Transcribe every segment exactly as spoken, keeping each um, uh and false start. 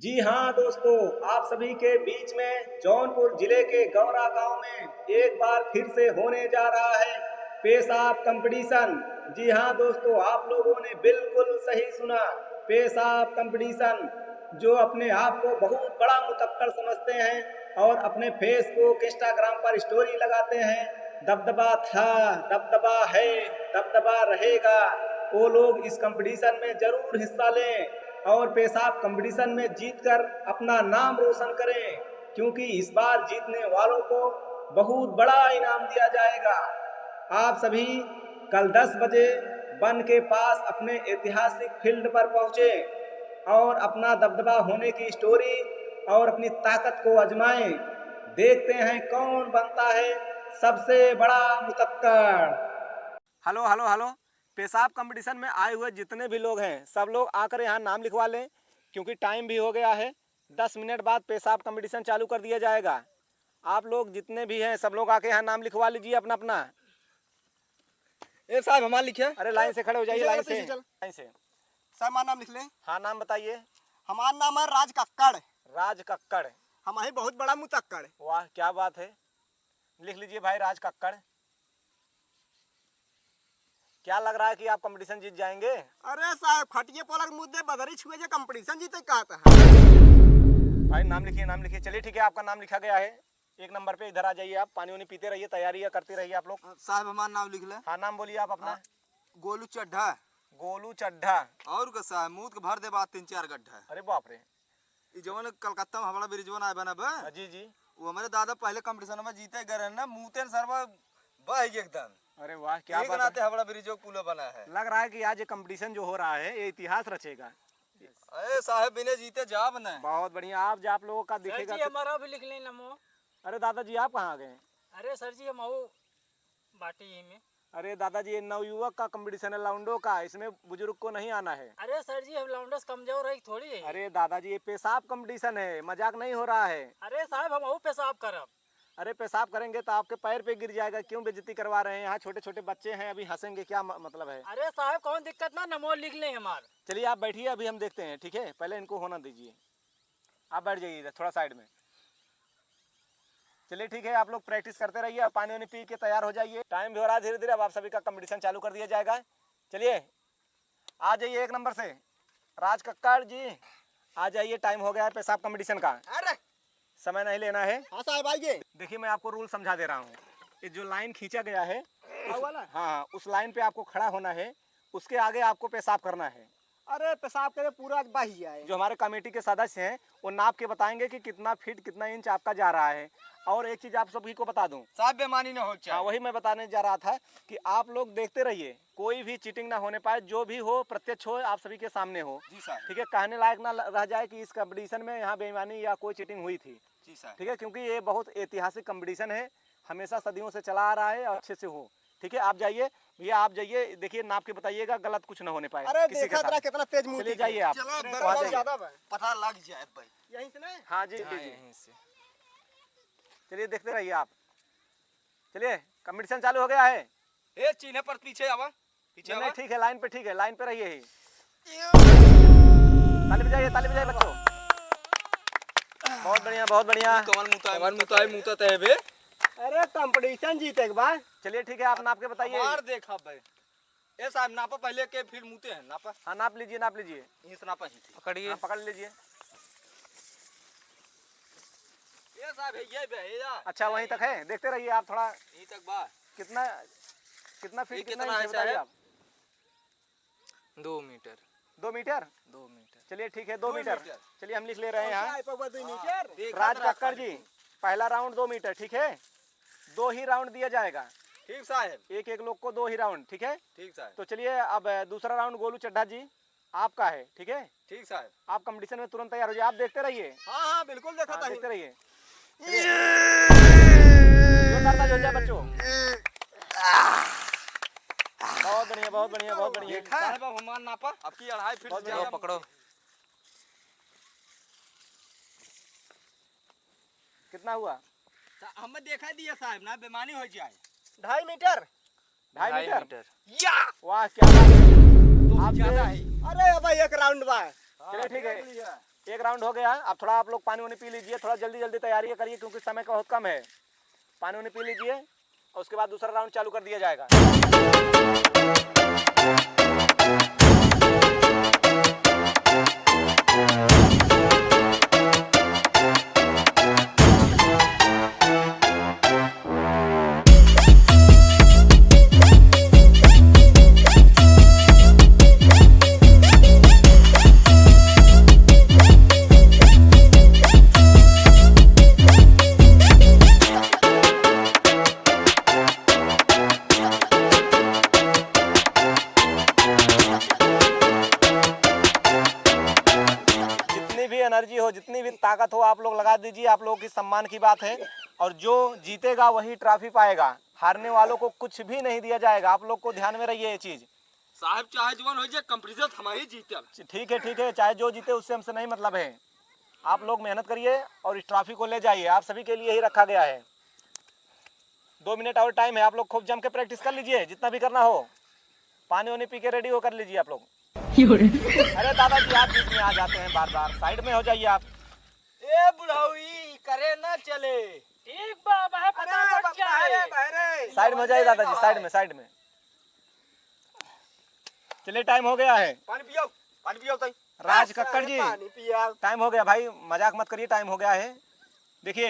जी हाँ दोस्तों, आप सभी के बीच में जौनपुर जिले के गौरा गांव में एक बार फिर से होने जा रहा है पेशाब कंपटीशन। जी हाँ दोस्तों, आप लोगों ने बिल्कुल सही सुना, पेशाब कंपटीशन। जो अपने आप को बहुत बड़ा मुतक्कड़ समझते हैं और अपने Facebook, Instagram पर स्टोरी लगाते हैं, दबदबा था, दबदबा है, दबदबा रहेगा, वो लोग इस कंपटीशन में जरूर हिस्सा लें और पेशाब कंपटीशन में जीतकर अपना नाम रोशन करें, क्योंकि इस बार जीतने वालों को बहुत बड़ा इनाम दिया जाएगा। आप सभी कल दस बजे बन के पास अपने ऐतिहासिक फील्ड पर पहुंचे और अपना दबदबा होने की स्टोरी और अपनी ताकत को आजमाएं। देखते हैं कौन बनता है सबसे बड़ा मुतक्कड़। हेलो, हेलो, हेलो। पेशाब कंपटीशन में आए हुए जितने भी लोग हैं, सब लोग आकर यहाँ नाम लिखवा लें, क्योंकि टाइम भी हो गया है। दस मिनट बाद पेशाब कंपटीशन चालू कर दिया जाएगा। आप लोग जितने भी हैं, सब लोग आके यहाँ नाम लिखवा लीजिए अपना अपना। ए साहब, हमार लिखे। अरे, लाइन से खड़े हो जाइए, पीछे लाइन चल, से, पीछे चल। लाइन से। साहब, हमार नाम लिख लें। हाँ, नाम बताइए। हमार नाम है राज कक्कड़। राज कक्कड़। हम ही बहुत बड़ा मुतक्कड़। वाह, क्या बात है, लिख लीजिए भाई, राज कक्कड़। क्या लग रहा है कि आप कंपटीशन जीत जाएंगे? अरे साहब, खटिए पलंग मुद्दे बदरी छुए जे कंपटीशन जीते कहता है। भाई, नाम लिखिए, नाम लिखिए। चलिए, ठीक है, आपका नाम लिखा गया है एक नंबर पे। इधर आ जाइए आप, पानी वानी पीते रहिए, तैयारी या करते रहिए आप लोग। साहब, हमार नाम लिख ले। हाँ, नाम बोलिए आप अपना। हाँ, गोलू चड्ढा। गोलू चड्ढा। और का साहब, मुंह के भर दे बात तीन चार गड्ढा। अरे बाप रे। ई जवन कलकत्ता में हावड़ा ब्रिजवा ना बना बे? हाँ, जी, जी। वो हमरे दादा पहले कंपटीशन में जीते गए रहे ना, मूते न सरवा बह गए एकदम। अरे वाह, क्या एक बात है। नाते हावड़ा ब्रिजवा पुल बना है। लग रहा है कि आज ये कंपटीशन जो हो रहा है, ये इतिहास रचेगा। अरे साहब, बिना जीते जाब न। बहुत बढ़िया, आप जा, आप लोगों का सर दिखेगा जी, कि हमारा भी लिख लें नमो। अरे दादाजी, आप कहाँ आ गए? अरे सर जी, हम आओ बाटी ही में। अरे दादाजी, ये नवयुवक का कंपटीशन है, लौंडों का, इसमें बुजुर्ग को नहीं आना है। अरे सर जी, हम लौंडों से कमजोर है थोड़ी है। अरे दादाजी, ये पेशाब कंपटीशन है, मजाक नहीं हो रहा है। अरे साहब, हम अहू पेशाब करब। अरे पेशाब करेंगे तो आपके पैर पे गिर जाएगा, क्यों बेइज्जती करवा रहे हैं? यहाँ छोटे छोटे बच्चे हैं, अभी हंसेंगे, क्या म-, मतलब है? अरे साहब, कौन दिक्कत ना, नमो लिख लें हमार। चलिए आप बैठिए, अभी हम देखते हैं, ठीक है, पहले इनको होना दीजिए। आप बैठ जाइए इधर थोड़ा साइड में। चलिए ठीक है, आप लोग प्रैक्टिस करते रहिए, आप पानी वानी पी के तैयार हो जाइए। टाइम भी हो रहा है धीरे धीरे, अब आप सभी का कंपटीशन चालू कर दिया जाएगा। चलिए आ जाइए एक नंबर से, राज कक्कड़ जी आ जाइए, टाइम हो गया है पेशाब कंपटीशन का। अरे समय नहीं लेना है। हाँ साहब, आइए। देखिए, मैं आपको रूल समझा दे रहा हूँ। ये जो लाइन खींचा गया है, उस, हाँ, हाँ, उस लाइन पे आपको खड़ा होना है, उसके आगे आपको पेशाब करना है। अरे पेशाब करे पूरा बह जाए। जो हमारे कमेटी के सदस्य हैं, वो नाप के बताएंगे कि कितना फीट, कितना इंच आपका जा रहा है। और एक चीज आप सभी को बता दूं। साहब, बेमानी ना हो जाए। हाँ, वही मैं बताने जा रहा था कि आप लोग देखते रहिए, कोई भी चीटिंग ना होने पाए, जो भी हो प्रत्यक्ष हो, आप सभी के सामने हो। जी साहब। ठीक है, कहने लायक ना ल-, रह जाए कि इस कंपटीशन में यहाँ बेईमानी या कोई चीटिंग हुई थी। जी साहब। ठीक है, क्योंकि ये बहुत ऐतिहासिक कंपटीशन है, हमेशा सदियों से चला आ रहा है और अच्छे से हो। ठीक है, आप जाइए भैया, आप जाइए, देखिए नाप के बताइएगा, गलत कुछ ना होने पाए अरे किसी के देखा साथ। तेरा कितना तेज मुंह चलिए दिखे। जाइए आप। चलो, वहाँ दर्द जाइए। ज्यादा बा। पता लग जाए भाई। यहीं से ना? हाँ जी, हाँ, जी, जी। यहीं से। चलिए देखते रहिए आप। चलिए, कंपटीशन चालू हो गया है। ए, चिन्ह पर पीछे आवा, पीछे नहीं, आवा। नहीं, ठीक है, लाइन पे ठीक है, लाइन पे रहिए ही। ताली बजाइए, ताली बजाइए बच्चों। बहुत बढ़िया, बहुत बढ़िया। कमल मुताई, कमल मुताई मुता तय बे। अरे कंपटीशन जीते के बाद। चलिए ठीक है, आप नाप के बताइए। मार देखा बे। ए साहब, नापा पहले के, फिर मुते हैं, नापा। हाँ, नाप लीजिए, नाप लीजिए। इस नापा ही थी। पकड़िए। हाँ, पकड़ लीजिए। ए साहब, है ये बे, ये जा। अच्छा, वहीं तक है, देखते रहिए आप थोड़ा। यहीं तक बा। कितना, कितना फीट, ये कितना कितना इंच है है, बताइए साहब? आप। दो मीटर। दो मीटर? दो मीटर। चलिए, ठीक है, दो दो मीटर। मीटर। चलिए, हम लिख ले रहे हैं यहाँ। क्या है, पगवा, दो मीटर? देखा राज तो राज कक्कड़ जी, पहला राउंड दो मीटर, ठीक है? दो ही राउंड दिया जाएगा। ठीक साहब। एक एक लोग को दो ही राउंड, ठीक है? ठीक साहब। तो चलिए, अब दूसरा राउंड गोलू चड्ढा जी आपका है, ठीक है? ठीक साहब। आप कंपटीशन में तुरंत तैयार हो जाइए, आप देखते रहिए। हाँ, हाँ, बिल्कुल देखा हाँ, था। देखते रहिए। चलिए। जोरदार ताली हो जाए बच्चों। बहुत बढ़िया, बहुत बढ़िया, बहुत बढ़िया। देखा? साहब, अब हमार नापा, अब की अढ़ाई फीट बहुत ज्यादा बढ़िया। पकड़ो। कितना हुआ? सा-, हमें देखा दिया साहब, ना बेमानी हो जाए। ढाई मीटर। ढाई ढाई मीटर? मीटर। या! वाह, क्या बात है। तो आपसे ज्यादा है। अरे, अब एक राउंड बा। चलिए, ठीक है। एक राउंड हो गया। अब थोड़ा आप लोग पानी वानी पी लीजिए, थोड़ा जल्दी जल्दी तैयारी करिए, क्योंकि समय का बहुत कम है। पानी वानी पी लीजिए और उसके बाद दूसरा राउंड चालू कर दिया जाएगा। जितनी भी एनर्जी हो, जितनी भी ताकत हो, आप लोग लगा दीजिए। आप लोगों की सम्मान की बात है। और जो जीतेगा, वही ट्रॉफी पाएगा। हारने वालों को कुछ भी नहीं दिया जाएगा। आप लोग को ध्यान में रहिए ये चीज। साहब, चाहे जवन हो जाए, कंपटीशन हम ही जीतब। ठीक है, ठीक है, चाहे जो जीते, उससे हमसे नहीं मतलब है। आप लोग मेहनत करिए और इस ट्रॉफी को ले जाइए। आप सभी के लिए ही रखा गया है। दो मिनट और टाइम है, आप लोग खूब जम के प्रैक्टिस कर लीजिए, जितना भी करना हो। पानी वानी पी के रेडी होकर लीजिए आप लोग। अरे दादाजी, आप बीच में आ जाते हैं बार बार, साइड में हो जाइए आप। ए बुढ़ऊ, ई करे ना चले। ठीक बा, बाहर पता अरे लौट बाप, जाए। बाहरे, बाहरे। साइड में हो जाइए दादाजी, साइड में, साइड में। चलिए, टाइम हो गया है। पानी पियो, पानी पियो तई। राज कक्कड़ जी, पानी पिया। टाइम हो गया भाई, मजाक मत करिए, टाइम हो गया है। देखिए,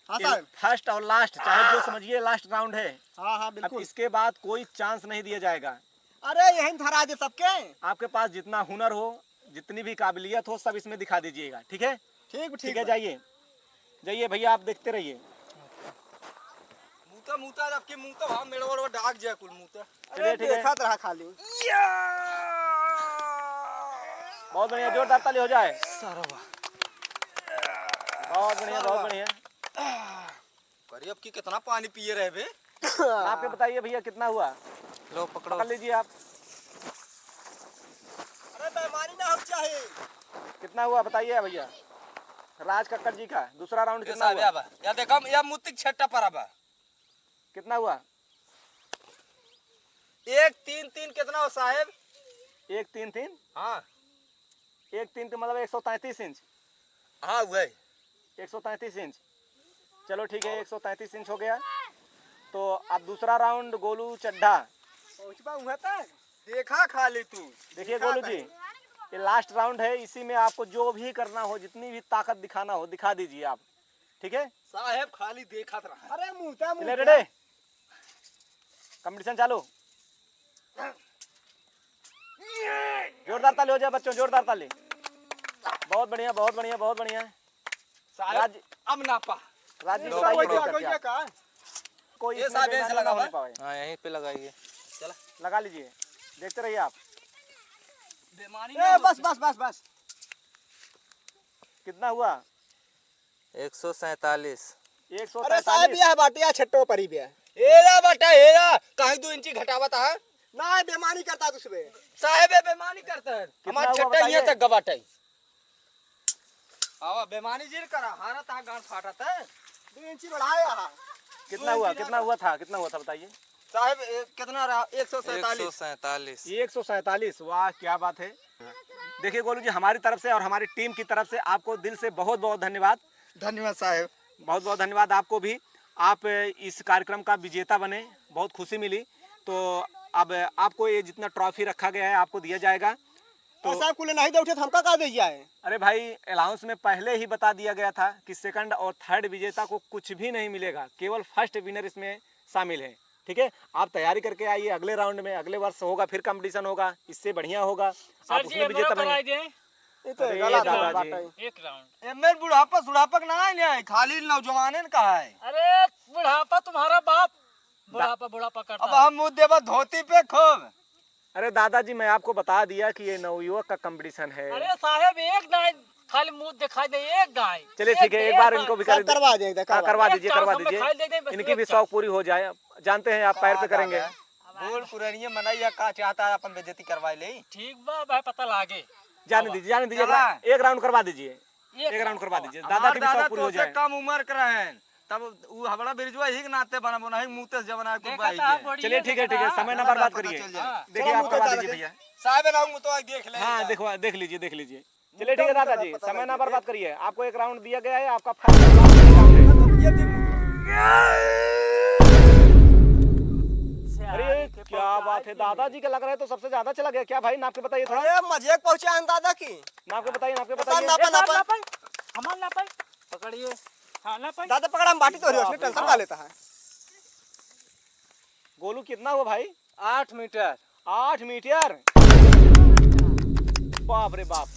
हाँ ये सर। फर्स्ट और लास्ट, चाहे जो समझिए, लास्ट राउंड है। हाँ, हाँ, अब बिल्कुल। इसके बाद कोई चांस नहीं दिया जाएगा। अरे, यहीं धरा दे सबके। आपके पास जितना हुनर हो, जितनी भी काबिलियत हो, सब इसमें दिखा दीजिएगा, ठीक है? ठीक, ठीक ठीक है, बा। जाइए, जाइए भैया, आप देखते रहिए। मूता, मूता, अब के मूता, हाँ, मेड़वा, वेड़वा डाक जाए कुल मूता। चलिए, अरे, ठीक है। देखत रहा खाली। बहुत बढ़िया, जोरदार ताली हो जाए। सरवा। बहुत बढ़िया, बहुत सरवा। बढ़िया। करिए, अब की कितना पानी पिए रहे बे? आप के बताइए भैया, कितना हुआ? लो, पकड़ो। पकड़ लीजिए आप। अरे, बेईमानी ना हो चाहे। कितना हुआ बताइए भैया, राज कक्कड़ जी का दूसरा राउंड ये कितना साहब, हुआ? या बा, या देखो, या मुत्तिक छट्टा पर बा। कितना हुआ? एक तीन तीन कितना हो साहेब? एक तीन तीन? हाँ। एक तीन तीन मतलब एक सौ तैंतीस इंच। हाँ, वही। एक सौ तैंतीस इंच। चलो ठीक है, हाँ। एक सौ तैंतीस इंच हो गया। तो अब दूसरा राउंड गोलू चड्ढा। पहुँचबा उहाँ तक? देखा खाली तू। देखिए देखा गोलू जी, तक। ये लास्ट राउंड है, इसी में आपको जो भी करना हो, जितनी भी ताकत दिखाना हो, दिखा दीजिए आप, ठीक है? साहेब खाली देखत रहा। अरे मुँह ता, मुँह ले ता। रेडी, कंपटीशन चालू। जोरदार ताली हो जाए बच्चों, जोरदार ताली। बहुत बढ़िया, बहुत बढ़िया, बहुत बढ़िया। साहेब, राज-, अब नापा। राज जी, ये बताइए सब वही देखा क्या क्या? क्या? कोई ये इसमें साहब, बेईमानी ऐसे ना लगा होने हुआ है? पावे। हाँ, यहीं पे लगाइए। चला। लगा लीजिए, देखते रहिए आप। बेईमानी ए, ना बस, होती। बस, बस, बस। कितना हुआ? एक सौ सैंतालीस। अरे साहब, एक सौ सैंतालीस। यह बाटे या छट्टो परी बे। एरा बाटा, एरा, काहे दो इंची घटावत है? ना, बेईमानी करता तुझसे। साहेब, ये बेईमानी करता है। कितना हमार हुआ छट्टा बताइए? यहाँ तक गबाटे। आवा, बेईमानी जिन करा, हारा ता गांड फाटत है। दो इंची बढ़ाए यहाँ। कितना हुआ, कितना हुआ था, कितना हुआ था बताइए? साहेब, ए, कितना रहा? एक सौ सैंतालीस। एक सौ सैंतालीस। एक सौ सैंतालीस, वाह, क्या बात है। देखिए गोलू जी, हमारी तरफ से और हमारी टीम की तरफ से आपको दिल से बहुत बहुत धन्यवाद। धन्यवाद साहेब। बहुत बहुत धन्यवाद आपको भी। आप इस कार्यक्रम का विजेता बने, बहुत खुशी मिली। तो अब आपको ये जितना ट्रॉफी रखा गया है, आपको दिया जाएगा। तो और साहब, कुल नहीं दे उठे तो हमका का दे जाए? अरे भाई, अनाउंस में पहले ही बता दिया गया था कि सेकंड और थर्ड विजेता को कुछ भी नहीं मिलेगा, केवल फर्स्ट विनर इसमें शामिल है। ठीक है, आप तैयारी करके आइए, अगले राउंड में, अगले वर्ष होगा, फिर कंपटीशन होगा, इससे बढ़िया होगा, आप सर जी, उसमें हमरो विजेता बनेंगे। कराई दे। ये तो अरे गलत दादा बात जी। है। एक राउंड। ए, मेर बुढ़ापा सुढ़ापा के ना है, नहीं, खाली नौजवाने ने कहा है। अरे बुढ़ापा तुम्हारा बाप, दा- बुढ़ापा, बुढ़ापा करता अब है। हम मुँह देबा धोती पे खूब। अरे दादाजी, मैं आपको बता दिया कि ये नवयुवक का कंपटीशन है। अरे साहेब, एक दाई खाली मुंह दिखाई दे, एक दाई। चलिए एक ठीक है, दे, एक एक बार बार। इनको भी सब कर करवा दे, हाँ, करवा करवा दे। दीजिए, एक करवा चांस हमें दीजिए। खाली दे दे, बस इनकी एक भी चांस। शौक पूरी हो जाए। जानते हैं आप पैर पे करेंगे। बूढ़ पुरनिया मनई या का चाहता है अपन बेइज्जती करवाए ले। ठीक बा, भाई पता लागे। जाने अब दीजिए, जाने दीजिए, एक चला। रा-, एक राउंड करवा दीजिए। एक एक राउंड करवा दीजिए, दादा हमार की भी दादा शौक पूरी हो तोसे जाए। कम उम्र के रहेन, तब उ हबड़ा बिरजुआ ही के नाते बना, बना ही मुँह ते जवना कुछ देखा बाई था, के। बढ़िया चलिए, ठीक है, देखा ठीक है, था। समय ना चला, बर्बाद पता करिए। चल जाए। हाँ। देखिए, चला, आप मुँह करवा पे दीजिए डाल भैया। के। साहब, ना मुँह तो आके देख ले। हाँ, देखवा, देख लीजिए, देख लीजिए। चलिए, ठीक है दादाजी, समय ना बर्बाद करिए, आपको एक राउंड दिया गया है, आपका फाइनल राउंड है। ये दिन अरे, क्या बात है, दादाजी का लग रहा है तो सबसे ज्यादा चला गया। क्या भाई, नाप के बताइए थोड़ा। अरे, मजे पहुंचे हैं दादा की। नाप के बताइए, नाप के बताइए। नापा, नापा। हमार नापा। पकड़िए। हाँ, नापा। दादा पकड़ा, हम बाटी तो रही, हाँ, उसमें टेंशन हाँ। ना लेता है। गोलू, कितना हुआ भाई? आठ मीटर। आठ मीटर? बाप रे बाप।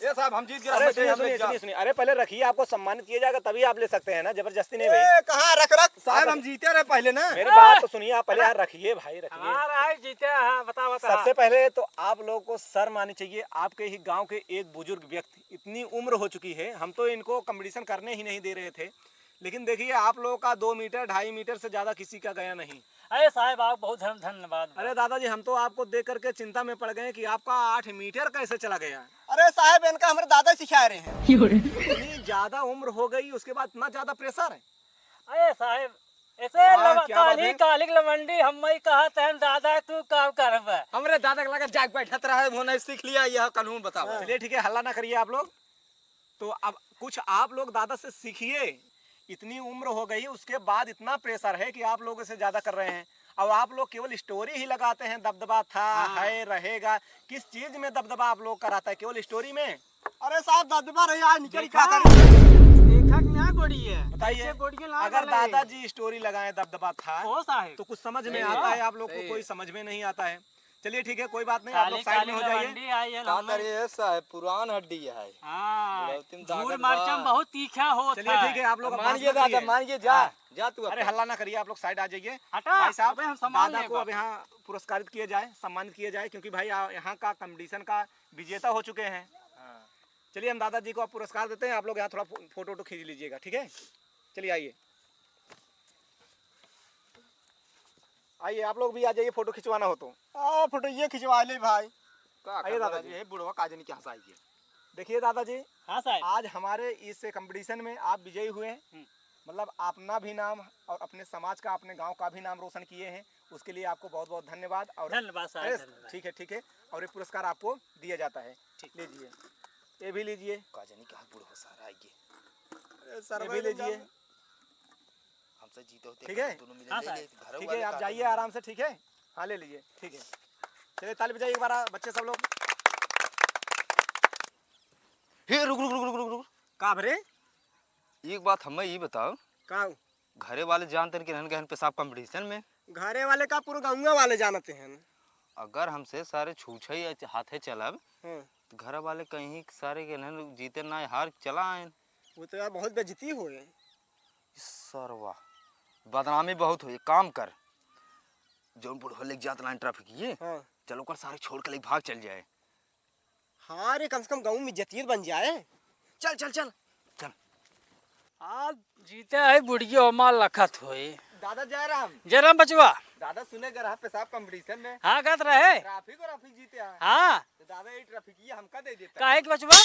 ए साहब, हम जीत गए, अरे हम सुनिए, हम सुनिए, जीत गए। सुनिए, सुनिए। अरे पहले रखिए, आपको सम्मानित किया जाएगा तभी आप ले सकते हैं ना, जबरदस्ती नहीं भाई। ए, कहाँ रख, रख? साहब, हम जीते रहे पहले ना। मेरी बात तो सुनिए आप पहले, यार रखिए भाई, रखिए। हमारा है जीते, हाँ, बताओ, बताओ। सबसे पहले तो आप लोगों को शर्म आनी चाहिए, आपके ही गांव के एक बुजुर्ग व्यक्ति, इतनी उम्र हो चुकी है, हम तो इनको कंपटीशन करने ही नहीं दे रहे थे, लेकिन देखिए आप लोगों का दो मीटर, ढाई मीटर से ज्यादा किसी का गया नहीं। अरे साहब, आप बहुत धन-, धन्यवाद। अरे दादाजी, हम तो आपको देख करके चिंता में पड़ गए कि आपका आठ मीटर कैसे चला गया। अरे साहब, इनका हमरे दादा सिखाए रहे हैं। इतनी ज्यादा उम्र हो गई, उसके बाद इतना ज्यादा प्रेशर है। अरे साहब, ऐसे वाह, लव-, क्या बात काली, है। काली लवंडी, हम ही कहा तहन दादा, तू काम करबे। हमरे दादा के लगे जाके बैठत रहे, वो नहीं सीख लिया, यह कानून बताओ। हाँ। चलिए ठीक है, हल्ला ना करिए आप लोग। तो अब कुछ आप लोग दादा से सीखिए, इतनी उम्र हो गई, उसके बाद इतना प्रेशर है कि आप लोग इसे ज्यादा कर रहे हैं। अब आप लोग केवल स्टोरी ही लगाते हैं, दबदबा था, हाँ। है, रहेगा। किस चीज में दबदबा आप लोग का रहता है? केवल स्टोरी में? अरे साहब, दबदबा रही, आज निकल देखा? का करी? देखा कि ना गोड़ी है? बताइए, ऐसे गोड़ी के लाल अगर वाला है। दादाजी स्टोरी लगाए दबदबा था, ओ साहब। तो कुछ समझ में सही आता है। है आप लोग को? सही कोई है। समझ में नहीं आता है। चलिए ठीक है, कोई बात नहीं, आप लोग काली, साइड काली में हो जाइए। लवंडी आई है का ना। करे है साहब, पुरान हड्डी है। हाँ, बुढ़ौती में झूर ताकत मरचम बा। बहुत तीखा होत चलिए है। ठीक है, आप लोग अब मान भाषण गए मत दादा, करिए। मान गए, जा, हाँ। जा तू अरे अपना। हल्ला ना करिए, आप लोग साइड आ जाइए। हटा, भाई साहब, अबे हम सम्मान दादा लेब। को अब यहाँ पुरस्कारित किया जाए, सम्मानित किया जाए, क्योंकि भाई आ-, यहाँ का कंपटीशन का विजेता हो चुके हैं। हाँ। चलिए हम दादाजी को अब पुरस्कार देते हैं, आप लोग यहाँ थोड़ा फो-, फोटो वोटो खींच लीजिएगा, ठीक है? चलिए आइए। आइए, आप लोग भी आ जाइए, फोटो खिंचवाना हो तो। आ, फोटो ये खिंचवा ले भाई। का आइए करबा दादाजी। ये बुढ़वा का जनी के हंसाई के। देखिए दादाजी, हाँ साहब। आज हमारे इस कंपटीशन में आप विजयी हुए हैं। हम्म। मतलब अपना भी नाम और अपने समाज का, अपने गांव का भी नाम रोशन किए हैं, उसके लिए आपको बहुत बहुत धन्यवाद। और धन्यवाद साहब, अरे, धन्यवाद। ठीक है, ठीक है। और ये पुरस्कार आपको दिया जाता है। ठीक। लीजिए, ये भी लीजिए। का जनी कहाँ बुढ़वा सारा आइए। अरे, ये भी लीजिए। हमसे जीते होते ठीक है? दोनों मिले हाँ ले साहब। लेते, घरों ठीक वाले है, आप का जाइए करना? आराम से, ठीक है? हाँ, ले लीजिए, ठीक है। चलिए, ताली बजाइए एक बार, बच्चे सब लोग। हे, रुक, रुक, रुक, रुक, रुक, रुक। का भरे? एक बात हमें ये बताओ। का? घरे वाले जानते हैं कि रहन गहन पेशाब कंपटीशन में? घरे वाले का, पूरे गाँव वाले जानते हैं। अगर हमसे सारे छूछे ही हाथे चलब, हाँ। तो घर वाले कहीं सारे के रहन जीते ना हार चला आए। वो तो यार बहुत बेइज्जती होए। सरवा, बदनामी बहुत होई। एक काम कर, जौन बुढ़वा लेके जात लाइन ट्रैफिक ये, हाँ। चल ओकर सारे छोड़ के लेके भाग चल जाए। हाँ रे, कम से कम गाँव में इज्जतियत बन जाए। चल, चल, चल, चल। आज जीते है बुढ़िया हमार लखत होए। दादा जयराम। जयराम बचवा। दादा सुने ग रहा पेशाब कंपटीशन में। हाँ, गत रहे। ट्रैफिक, ट्रैफिक जीते हैं। हाँ। तो दादा ये ट्रैफिक ये हमका दे देता। काहे के बचवा?